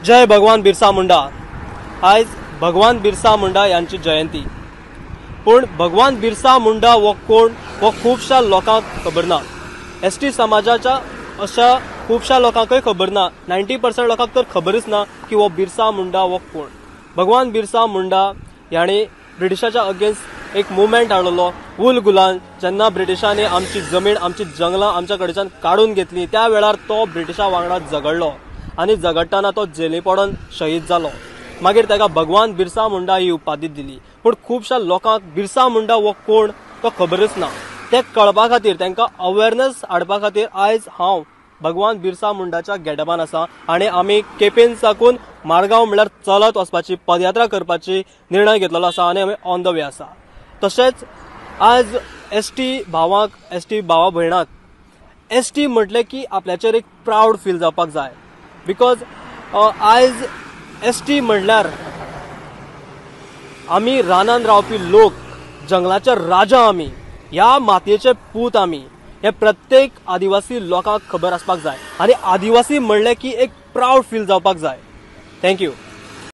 जय भगवान बिरसा मुंडा। आयज भगवान बिरसा मुंडा यांची जयंती। पूण भगवान बिरसा मुंडा हो कोण हो खुबश्या लोकांक खबर ना। एस टी समाजाच्या अशा खुबश्या लोकांकय खबर ना। 90% लोकांक तर खबरच ना की हो बिरसा मुंडा हो कोण। भगवान बिरसा मुंडा ह्याणे ब्रिटिशाच्या अगेन्स्ट एक मुवमेंट हाडलेलो उलगुलान। जेन्ना ब्रिटिशांनी आमची जमीन, आमची जंगलां आमच्या कडच्यान काडून घेतली त्या वेळार तो ब्रिटिशा वांगडा झगडलो आनी झगडटना तो जेली पडून शहीद जालो। मागीर ताका भगवान बिरसा मुंडा ही उपाधी दिली। पूण खुबश्या लोकांक बिरसा मुंडा हो कोण तो खबरच ना। ते कळपा खातीर, तांकां अवेरनेस हाडपा खातीर आयज हांव भगवान बिरसा मुंडाच्या गेटपान आसा आनी आमी केपेन साकून मारगांव म्हणल्यार चलत वचपाची, पदयात्रा करपाची निर्णय घेतलेलो आसा आनी आमी ऑन the way आसा। तशेंच आज एस टी भावांक, एस टी भावा भयणाक एस टी म्हटलें की आपल्याचेर एक प्रावड फील जावपाक जाय। Because आयज एस टी म्हणल्यार आमी रानान रावपी लोक, जंगलाचे राजा आमी, ह्या मातयेचे पूत आमी, हे प्रत्येक आदिवासी लोकांक खबर आसपाक जाय आनी आदिवासी म्हणलें की एक प्रावड फील जावपाक जाय। Thank you.